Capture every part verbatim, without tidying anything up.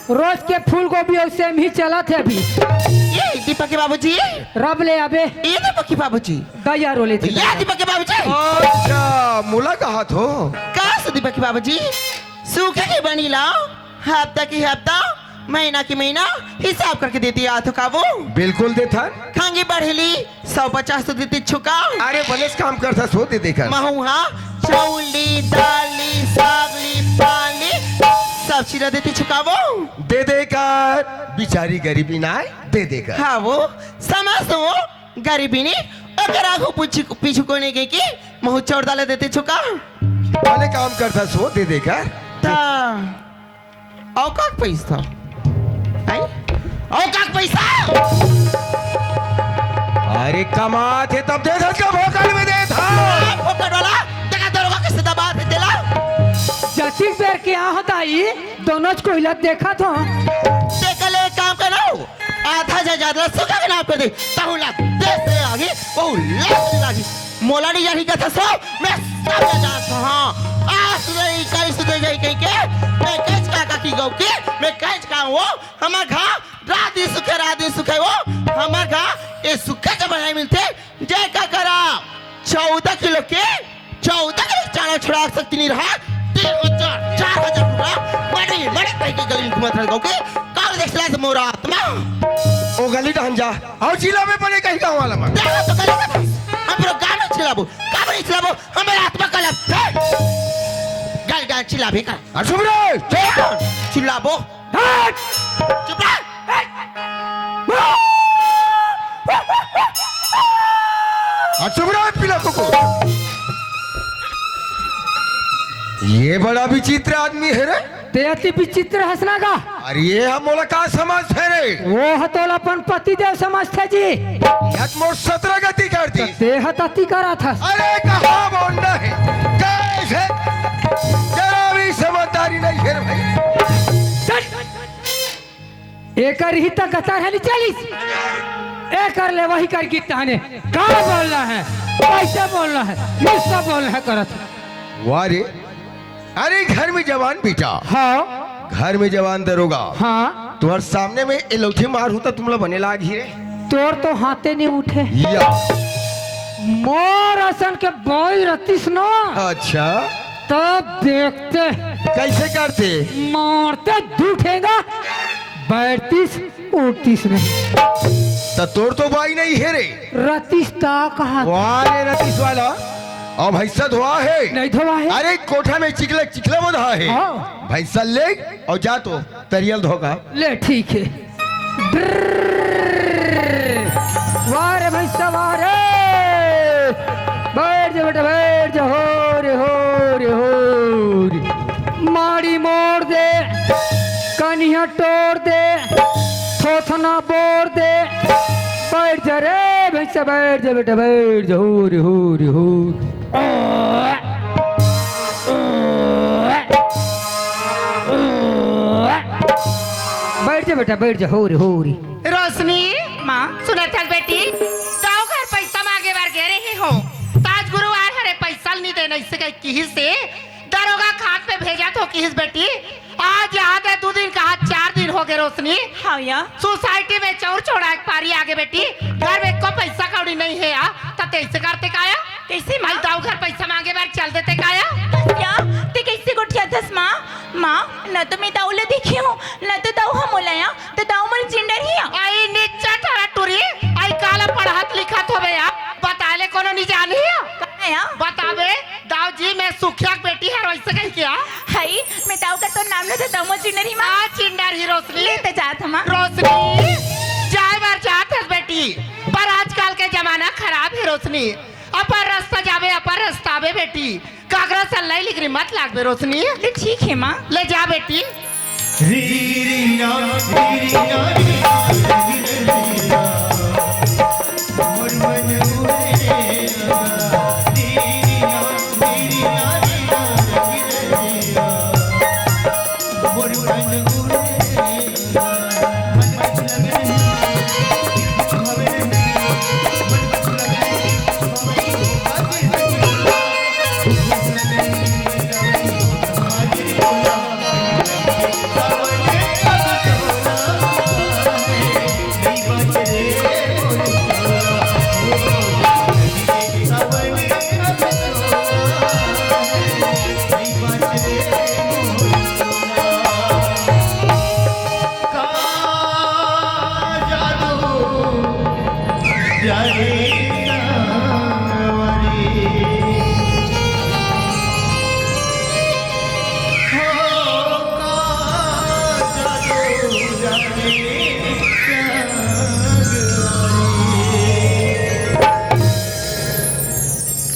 रोज के फूलगोभी अउ सेम ही चलत हे अभी। ये दीपक के बाबूजी। रब ले अबे। ये दीपक के बाबूजी। गैया रोले थे। ये दीपक के बाबूजी। अच्छा, मोला कहा थो। का से दीपक के बाबूजी? सूखे के बनी लाओ, हफ्ता की हफ्ता, महीना की महीना, हिसाब करके देती आ तो काबू। बिल्कुल देथन। खंगी बढ़ेली, सौ पचास तो देती छुका। अरे बलेस काम करता सो दे देकर। महू हाँ, चाउल ली, दाल ली, साग ली, पान ली, सब चीज देती छुकाबो। दे देकर, बिचारी गरीबी ना आए, दे देकर। हाँ वो, समझ वो, गरीबी नहीं, अगर आगू पीछू, पीछू कोने के की, महू चौड़ दाले देती छुका। भले काम करता सो दे देकर। ता, औकात पैसा। आई? औकात पैसा। अरे कमात हे तब दे धन का भोकल में दे था। फोकट वाला, देखा दरोगा कैसे दबा थे तेला। जतिक बेर के आ होता ही, दोनों च कोइला देखा था। देखा ले काम करना हो। आधा जा ज्यादा सुखा के नाम कर दे। ताहू लाग, देश से आगे, वो लाग लागी। मोला नहीं जानी कथा सो, मैं सब ले जात हूँ। हाँ, आज सुधर ही, कल सुधर जाई कहीं के, मैं कैच काका की गौ की, मैं कैच का वो, हमार घा, रात दिन सुखे, रात दिन सुखे वो, हमार घा, ये सुखे जब नहीं मिलते, जय का करा, चौदह किलो के, चौदह किलो चारा छुड़ा सकती नहीं रहा, तीन हजार, चार हजार रुपया, मड़ी, मड़ी कहीं के गली में घूमत रह गौ की, काल देख सिला से मोरा आत्मा। ओ गली डहन जा, और जिला में बने कहीं गाँव वाला मन। देखो तो गली में, हम पूरा गाँव में चिल्लाबो, का बने चिल्लाबो, हमारे आत्मा का लग, हे! गल डहन चिल्ला भी कर। और चुप रहे। चिल्लाबो। हट! चुप रह। और चुप रहे पीला कुकुर। ये बड़ा विचित्र आदमी है रे। ते अति विचित्र हंसना का। अरे ये हम मोला का समझ है रे? वो ह तोला अपन पति देव समझथे जी। यत मोर सत्रह गति कर दी। ते ह तति करा था। अरे कहाँ बोलना है? कैसे? जरा भी समझदारी नहीं है रे भाई। एकर ही त कतर है नी चलिस। एकर ले वही कर गीत ताने। का बोलना है? कैसे बोलना है? मुझसे बोलना है करत। वाह रे। अरे घर में जवान बेटा। हाँ। घर में जवान दरोगा। हाँ। तुम्हारे सामने में ए लौठी मार होता तुमला बने लाग ही रे। तोर तो हाथे नहीं उठे। या। मोर असन के बोई रतिस न। अच्छा। तब देखते। कैसे करते? मारते दू ठेंगा, बैठतीस, उठतीस नहीं। त तोर तो बाई नहीं है रे। रतिस ता कहा? वाह रे रतिस वाला, और भैंसा धोआ है? नहीं धोआ है। अरे कोठा में चिखला, चिखला बंधा है। हाँ। भैंसा ले और जा तो तरियल धोका। ले ठीक है। वाह रे भैंसा वाह रे। बैठ जा बेटा, बैठ जा। हो रे, हो रे, हो रे। माड़ी मोड़ दे, कनिया तोड़ दे, थोथना बोर दे। बैठ जा रे भैंसा, बैठ जा बेटा, बैठ जा। हो रे, हो रे, हो रे। बैठ जा बेटा, बैठ जा। हो रे, हो रे। रोशनी, माँ। सुनत हस बेटी, गाँव घर पैसा मांगे बर गे रहे हो, त आज गुरुवार हरे पैसा नहीं देना, इससे कहीं किहिस से दरोगा खात पे भेजा तो किहिस बेटी। आज याद है, दू दिन कहा, चार दिन हो गए रोशनी। हाँ या। सोसाइटी में चौर चौड़ा एक पारी आगे बेटी, घर में एको पैसा कौड़ी नहीं है या, त तैसे करते काया? कैसे माँ? आई दाऊ घर पैसा मांगे बर चल देते काया? या, ते कैसे गोठिया थस माँ? माँ, न तो मैं दाऊ ले देखी हूँ, न तो दाऊ हम बोलाया, तो दाऊ मोर चिंडर ही आ। आई नीचा थारा टुरी, आई काला पढ़त लिखत होबे या, बता ले कोनो नहीं जानी है? काया? बताबे, दाऊ जी मैं सुखिया के बेटी है, वैसे कही क्या? हई, मैं दाऊ का तो नाम लेते दाऊ मोर चिंडर ही माँ। आ चिंडर ही रोशनी। ले ते जात हमा। रोशनी, जाए बार जात है बेटी, पर आजकल के जमाना खराब है रोशनी। अपर रास्ता जाबे, अपर रास्ता आबे बेटी। काकरा से लई लिकरी मत लागबे रोशनी। ले ठीक है माँ। ले जा बेटी।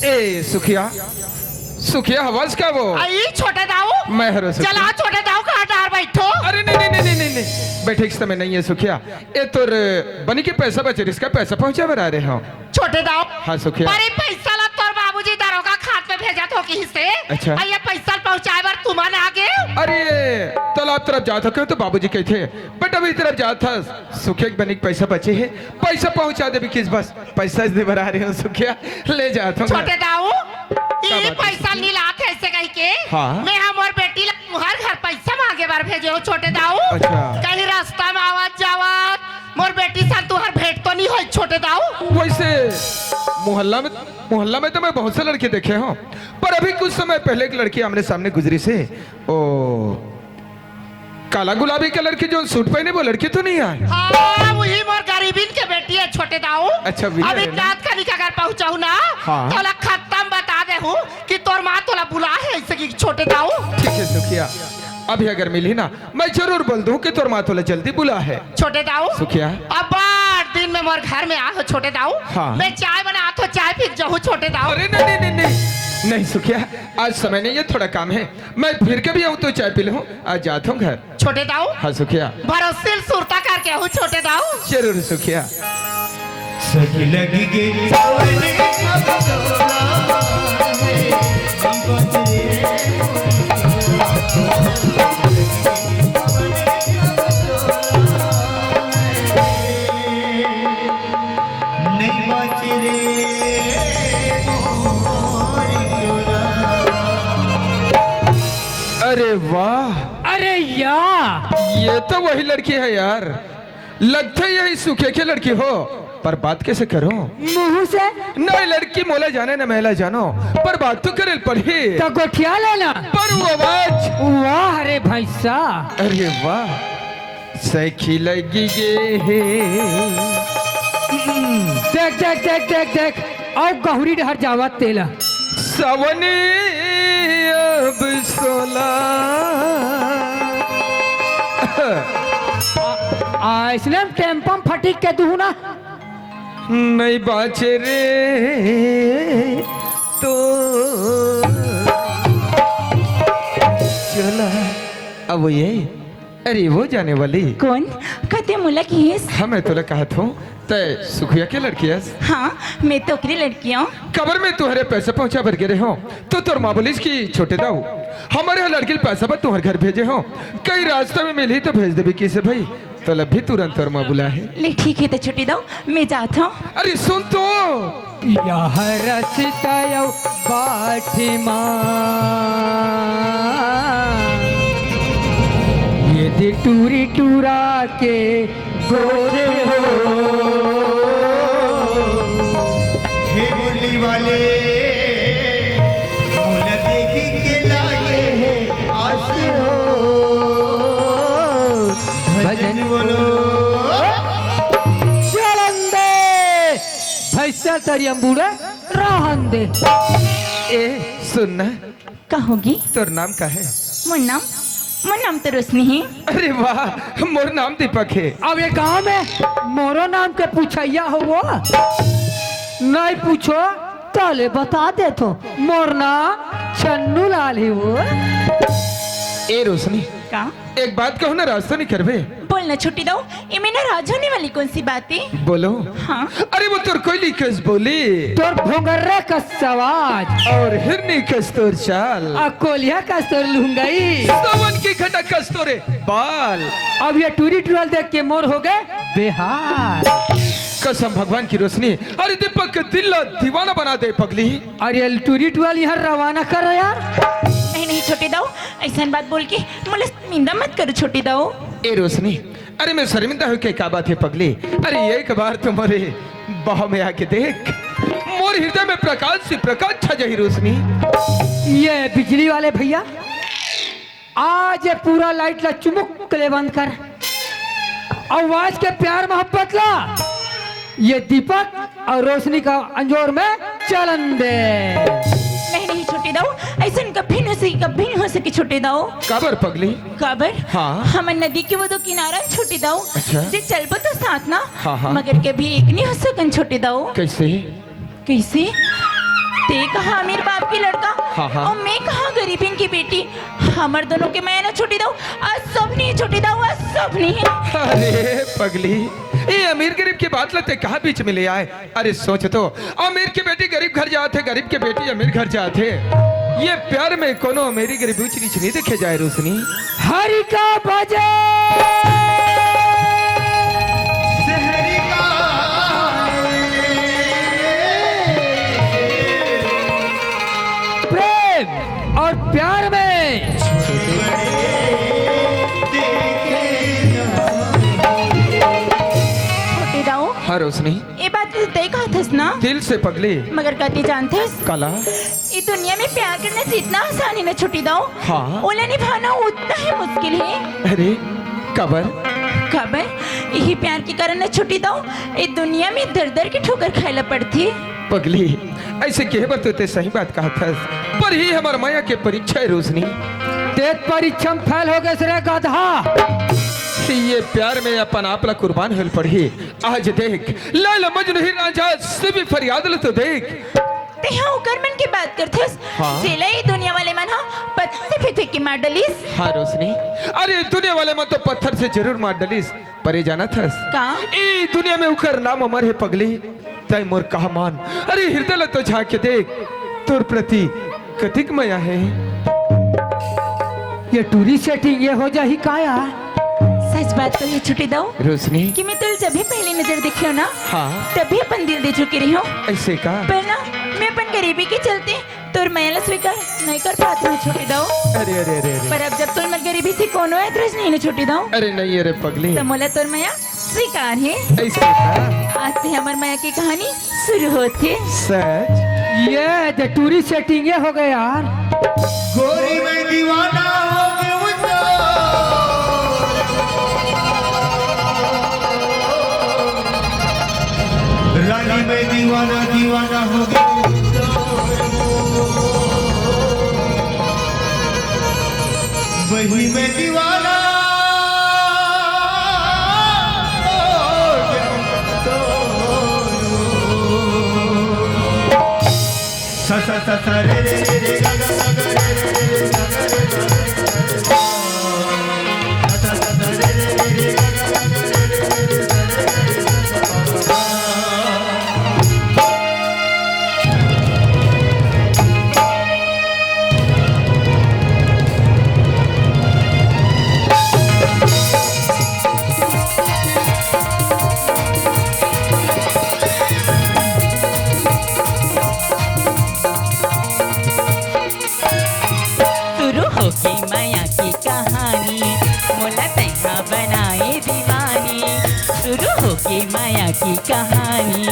ए सुखिया, सुखिया, हवस का वो? आई छोटे दाऊ। मैं हरो सुखिया। चला छोटे दाऊ, कहाँ डार बैठो? अरे नहीं, नहीं, नहीं, नहीं, नहीं, नहीं। बैठे के समय नहीं है सुखिया। ए तोर बनी के पैसा बचे, इसका पैसा पहुंचा बर आ रहे हो। छोटे दाऊ। हाँ सुखिया। अरे पैसा ला तोर बाबूजी दरोगा खात में भेजत हो कहीं से। अच्छा। अउ ये पैसा पहुंचाए बर तुमन आ गए? अरे तालाब तरफ जात हो क्यों तो बाबूजी कहते, but अभी तरफ जात हस। सुखिया के बनी के पैसा बचे है, पैसा पहुंचा देबे किस बस। पैसा दे बर आ रहे हो सुखिया, ले जात हूँ। छोटे दाऊ, का ये बात है पैसा सुखिया? नी लात है ऐसे कह के। हाँ। मैं हम और बेटी ला तुम्हार घर पैसा मांगे बर भेजे हो छोटे दाऊ। अच्छा। कहीं रास्ता में आवत जावत मोर बेटी सन तुहार भेंट तो नहीं होई छोटे दाऊ? वैसे मोहल्ला में, मोहल्ला में तो मैं बहुत से लड़के देखे हूँ, पर अभी कुछ समय पहले एक लड़की आमने सामने गुजरी से, ओ काला गुलाबी कलर के जो सूट पहने वो लड़की तो नहीं आए? हाँ, वही मोर गरीबिन के बेटी है छोटे दाऊ। अच्छा, वही अभी है ना? रात कनिक अगर पहुंचाऊ ना, हाँ। तोला खत्म बता दे हूँ कि तोर माँ तोला बुला है ऐसे कि छोटे दाऊ। ठीक है सुखिया, अभी अगर मिली ना, मैं जरूर बोल दूँ कि तोर माँ तोला जल्दी बुला है। छोटे दाऊ। सुखिया। अब बड़ दिन में मोर घर में आ हो छोटे दाऊ। हाँ। मैं चाय बनात हो, चाय पी जाहूँ छोटे दाऊ। अरे नहीं, नहीं, नहीं, नहीं, नहीं सुखिया, आज समय नहीं है, थोड़ा काम है। मैं फिर कभी आऊँ तो चाय पी लूँ, आज जात हूँ घर। छोटे दाऊ। हाँ सुखिया। भरोसिल सुरता करके आहूँ छोटे दाऊ। जरूर सुखिया। सखी लगी गे सावने अब तोला है, जीवन रे। नहीं बाँचे रे मोर चोला। अरे वाह, अरे या। ये तो वही लड़की है यार, लगथे यही सुखिया के लड़की हो, पर बात कैसे करो? मुंह से। नहीं लड़की मोला जाने न मैला जानो, पर बात तो करे पड़ही। तो गोठिया लेना। पर वो आवाज। वाह रे भैंसा। अरे वाह। सखी लगी गे हे। देख, देख, देख, देख, देख, अउ गहुरी डहर जावत तेला। सवनी अब सोला। आ, इसने टेम्पम फटीक के दुहू ना। नहीं बाँचे रे तो चला। अब ये अरे वो जाने वाली। कौन? कते मोला किहेस? हाँ, मैं तोला कहत हूँ, तै सुखिया के लड़की हस। हाँ, मैं तो ओकरे लड़की हूँ। कबर में तुहरे पैसा पहुँचा बर गे रहे हो, तो तोर माँ बोलिस कि छोटे दाऊ, हमर यहाँ लड़की ल पैसा बर तुहर घर भेजे हो, कहीं रास्ता में मिली तो भेज देबे किसे भाई, तोला भी तुरंत तोर माँ बुला है। ले ठीक है तो छोटे दाऊ, मैं जात हूँ। अरे सुन तो। यह रस्ता अउ बाटी मा यदि टूरी टूरा के गोरे हो। हे मुरली वाले, मोला देखी के लागे हे आस हो। भजन बोलो। चलन दे। भैंसा तरियम बूढ़ा रहन दे। ए, सुन ना। कहोगी? तोर नाम का है? मोर नाम, मोर नाम तो रोशनी है। अरे वाह, मोर नाम दीपक है। अब ये गांव में मोरो नाम के पूछैया हो वो? नहीं पूछो, ताले बता दे तो। मोर नाम चन्नू लाल है वो। ए रोशनी। का? एक बात कहूँ ना, रास्ता नहीं करबे? बोल ना छोटी दाऊ, इमे नाराज होने वाली कौन सी बात है? बोलो। हाँ। अरे वो तोर कोयली कस बोली। तोर भोंगर्रा कस आवाज। और हिरनी कस तोर चाल। आ कोलिया कस तोर लुंगई। सावन की घटा कस तोरे बाल। अब ये टूरी टूरल देख के मोर हो गए बेहाल। कसम भगवान की रोशनी, अरे दीपक के दिल ला दीवाना बना दे पगली। अरे टूरी टूरल यहाँ रवाना करो यार। नहीं, नहीं छोटे दाऊ, ऐसन बात बोल के मोला शर्मिंदा मत करो छोटे दाऊ। ए रोशनी, अरे मैं शर्मिंदा होके का बात है पगली? अरे एक बार तो मोरे बाह में आके देख, मोर हृदय में प्रकाश से प्रकाश छा जाही रोशनी। ये बिजली वाले भैया, आज ये पूरा लाइट ला चुमुक ले बंद कर। अउ आज के प्यार मोहब्बत ला ये दीपक अउ रोशनी का अंजोर में चलन दे। नहीं, नहीं छोटे दाऊ, अइसन कभी नहीं हो सके, कभी नहीं हो सके छोटे दाऊ। काबर पगली? काबर? हाँ। हमन नदी के वो दो किनारा न छोटे दाऊ। अच्छा। जे चलबो तो साथ ना, हाँ, हाँ। मगर कभी एक नहीं हो सकन छोटे दाऊ। कैसे? कैसे? ते कहाँ अमीर बाप के लड़का, हाँ, हाँ। अउ मैं कहाँ गरीबिन की बेटी। हमर दोनों के मया ना छोटे दाऊ, अउ सब नहीं छोटे दाऊ, अउ सब नहीं। अरे पगली, ये अमीर गरीब की बात ला ते कहाँ बीच में ले आए? अरे सोच तो, अमीर की बेटी गरीब घर जाथे, गरीब की बेटी अमीर घर जाथे। ये प्यार में कोनो अमीरी गरीब ऊंच नीच नहीं देखे जाए रोशनी। हरि का भजन। प्रेम और प्यार में। छोटे दाऊ। हाँ रोशनी। ये बात तो तय कहत हस ना? दिल से पगली। मगर का ते जानत हस? काला? ये दुनिया में प्यार करना जितना आसान है ना छोटे दाऊ, हाँ। ओला निभाना उतना ही मुश्किल है। अरे, काबर? काबर? यही प्यार के कारण ना छोटे दाऊ, ये दुनिया में दर दर के ठोकर खाए ला पड़थे। पगली, अइसे कहे बर तो ते सही बात कहत हस, पर ही हमर मया के परीक्षा है रोशनी। ते परीक्षा में फेल हो गए रे गधा। ये प्यार में अपन आप ला कुर्बान होल पड़ही। आज देख, लैला मजनू ही रांझा से भी फरियाद ल तो देख। तेहा ओकर मन के बात करथस, हाँ। जेला ये दुनिया वाले मन हा पत्थर से फेंक फेंक के मार डलिस। हाँ रोशनी, अरे दुनिया वाले मन तो पत्थर से जरूर मार डलिस, पर ये जानत हस? का? ई दुनिया में उकर नाम अमर है पगली, तै मोर कहा मान। अरे हृदय ल तो झांक के देख, तोर प्रति कतिक मया है। ये टूरी सेटिंग ये हो जाही का यार? सच बात तो ये छोटे दाऊ रोशनी। कि मैं तोला जब भी पहली नजर देखियो ना, हाँ। तभी अपन दिल दे चुकी रही हूँ। ऐसे का? पर ना, मैं अपन गरीबी के चलते तोर मया ला स्वीकार नहीं कर पात हूँ छोटे दाऊ। अरे, अरे, अरे, अरे। पर अब जब तोर मर गरीबी से कोनो ऐतराज नहीं ना छोटे दाऊ। अरे नहीं, अरे पगली। त मोला तोर मया स्वीकार है। ऐसे का? आज से हमर मया की कहानी शुरू होथे। सच? ये द टूरी सेटिंग ये हो गए यार। गोरी मैं दीवाना हो गया हूँ तो। रानी मैं दीवाना, दीवाना हो गया हूँ तो। वही मैं दीवाना हो गया हूँ तो। सा सा सा सा रे रे रे रे गा गा गा गा रे रे रे रे गा गा गा गा रे रे रे रे गा। सा सा सा सा रे रे रे रे गा गा गा गा रे रे रे रे गा गा गा। शुरू होगे मया की कहानी, मोला तैहा बनाए दीवानी। शुरू होगे मया की कहानी,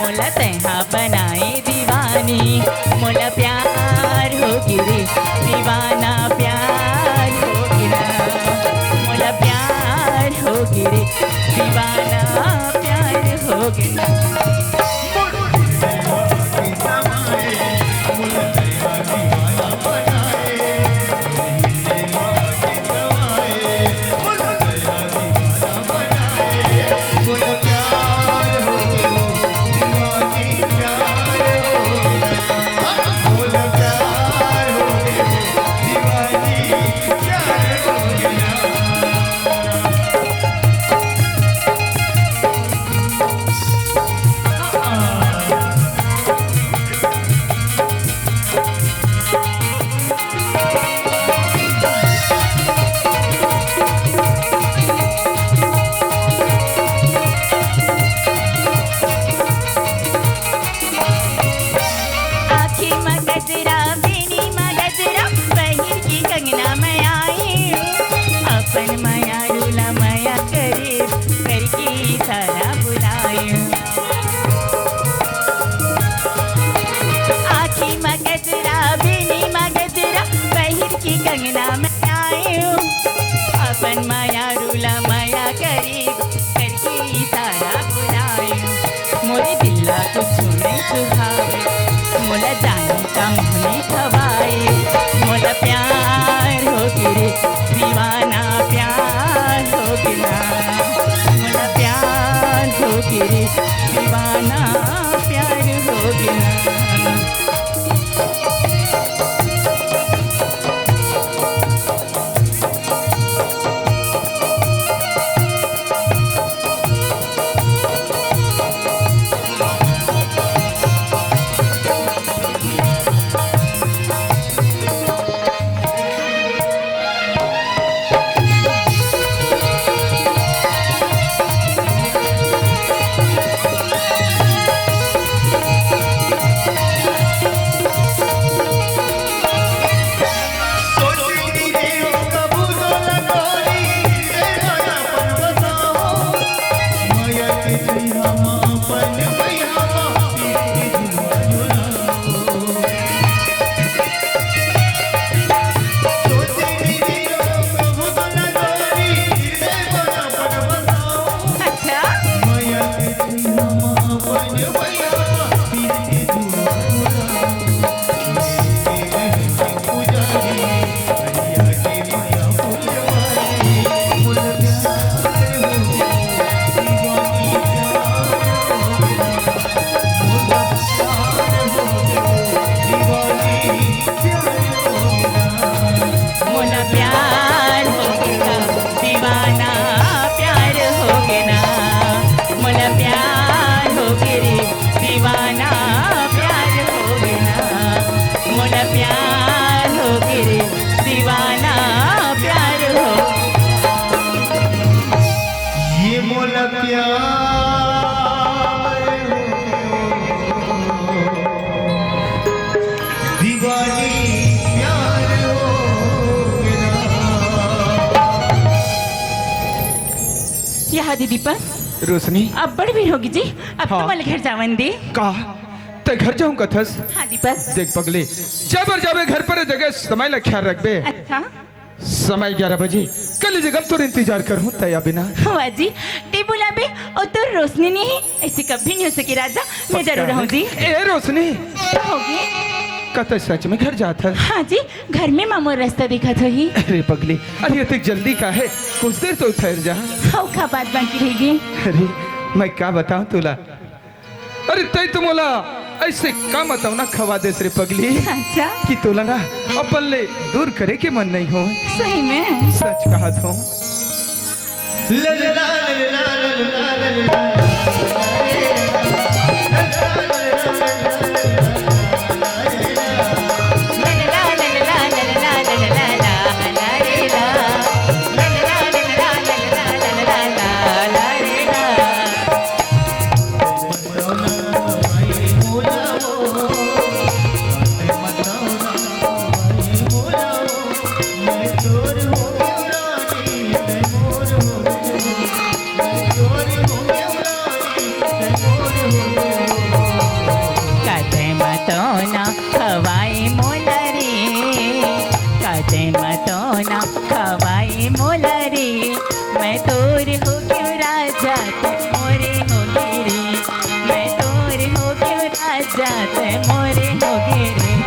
मोला तैहा बनाए दीवानी। मोला प्यार होगे रे दीवाना, प्यार होगे ना। मोला प्यार होगे रे दीवाना, प्यार होगे ना। आँखी म गजरा, बेनी म गजरा, पहिर के कंगना म आए। अपन मयारू ला मया करे, करके इशारा बुलाए। आँखी म गजरा, बेनी म गजरा, पहिर के कंगना म आए। अपन मयारू ला मया करे, करके इशारा बुलाए। मोरे दिल ला कुछु नहीं सुहावे, मोला जानी का मुँह नहीं खवाए। रे दीवाना प्यार होगे ना। अच्छा। मोला प्यार होगे ना, दीवाना प्यार होगे ना। मोला प्यार होगे रे, दीवाना प्यार होगे ना। मोला प्यार होगे रे, दीवाना प्यार हो। ये मोला प्यार हो, दीवानी प्यार हो गया। यहाँ दे दीपक। रोशनी। अब बड़ बेर होगे जी, अब हाँ। तो मोला घर जावन दे। का? तैं घर जाहूं कथस? हाँ दीपक। देख पगली, जब बर जाबे घर पर जगह समय ला ख्याल रखबे। अच्छा। समय ग्यारह बजे, कल जगह तोर इंतजार करहूं, तैं आबे ना। वाह जी, तैं बुलाबे अउ तोर रोशनी नइ हे, अइसे कभी नइ हो सके राजा, मैं पक्का जरूर आहूं है। जी। ए रोशनी। का होगे? का तैं सच में घर जात हस? हाँ जी, घर में माँ मोर रस्ता देखत होही। अरे पगली, अरे अतेक जल्दी का हे, कुछ देर तो ठहर जा। हव का बात बाकी रह गे। अरे मैं का बतावं तोला, अरे तैं तो मोला अइसे का मतौना खवा देस रे पगली, अच्छा। कि तोला ना अपन ले दूर करे के मन नइ होय। सही में? सच कहत हंव। कदे मतौना खवाई मोला रे, कदे मतौना खवाई मोला रे, मैं तोर हो गेंव राजा, तैं मोरे होगे रे। मैं तोर हो गेंव राजा, तैं मोरे होगे रे।